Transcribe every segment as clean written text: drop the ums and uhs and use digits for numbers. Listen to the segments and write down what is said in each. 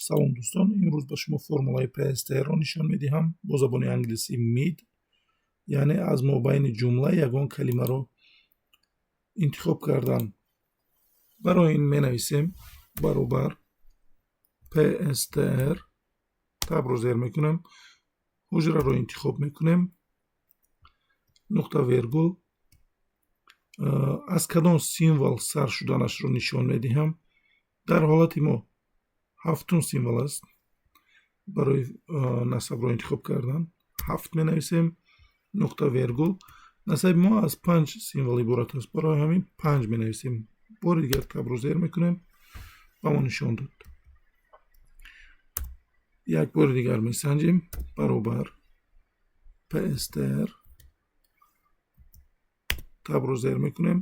Салом, дӯстон! Имрӯз ба шумо формулаи PSTR-ро нишон медиҳам, бо забони англисӣ mid, яъне аз мобайни ҷумла ягон калимаро интихоб кардан. Барои ин менависем баробар PSTR, табро зер мекунем, ҳуҷраро интихоб мекунем, нуқта вергул, аз кадом символ сар шуданашро нишон медиҳам. Дар ҳолати мо ҳафтум символ аст. Барои насабро интихоб кардан ҳафт менависем, нуқта вергул. Насаби мо аз панҷ символ иборат аст, барои ҳамин панҷ менависем. Бори дигар табро зер мекунем, ба мо нишон дод. Як бори дигар месанҷем: баробар PSTR, табро зер мекунем,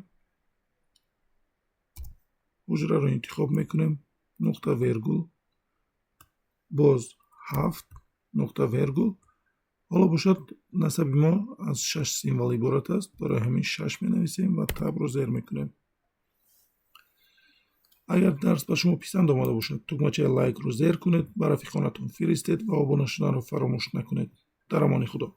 ҳуҷраро интихоб мекунем, нуқта вергул, боз ҳафт, нуқта вергул. Ҳоло бошад, насаби мо аз шаш символ иборат аст, барои ҳамин шаш менависем ва табро зер мекунем. Агар дарс ба шумо писанд омада бошад, тугмачаи лайкро зер кунед, ба рафиқонатон фиристед ва обуна шуданро фаромӯш накунед. Дар амони Худо.